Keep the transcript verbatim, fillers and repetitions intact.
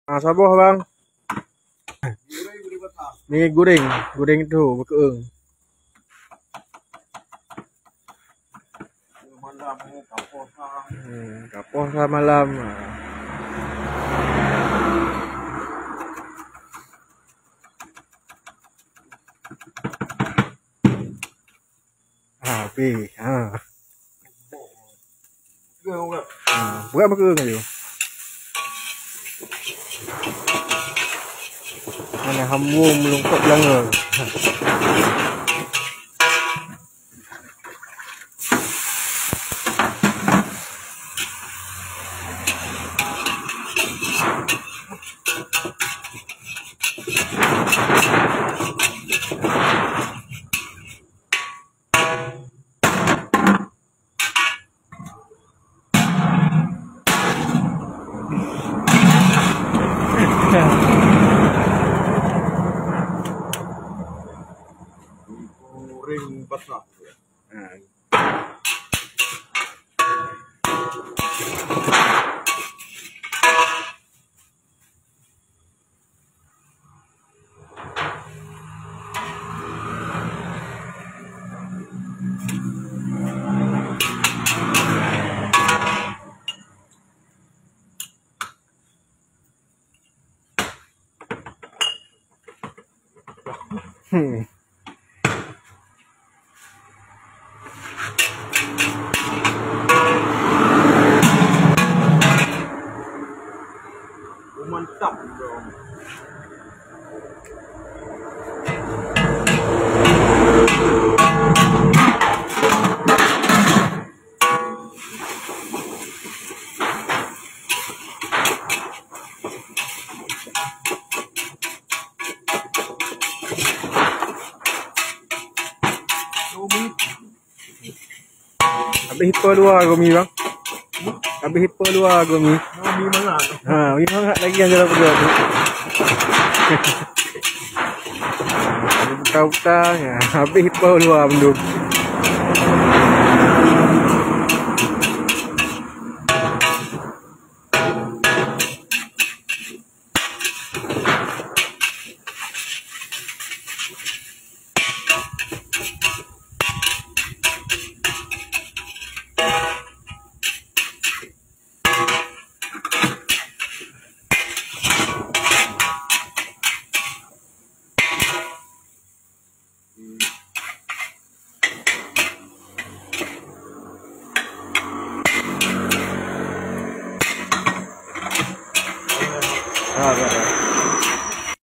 Ah, saboh, Bang. Mi goreng, goreng tu, beukeueng. Hmm, kapoh sa malam. Ha, pi. Ha. Ha, buat apa ke kayu? Mana hambung melungkot belanga. Goreng basah. Ha. Hmm. Mantap dong. Habéh ipa dua gomi, bang. Habéh ipa dua gomi. Gomi mangat. Ha, gomi mangat lagi nyang jalan peugah tu. Buka-buka, ya. Habéh ipa dua mandum.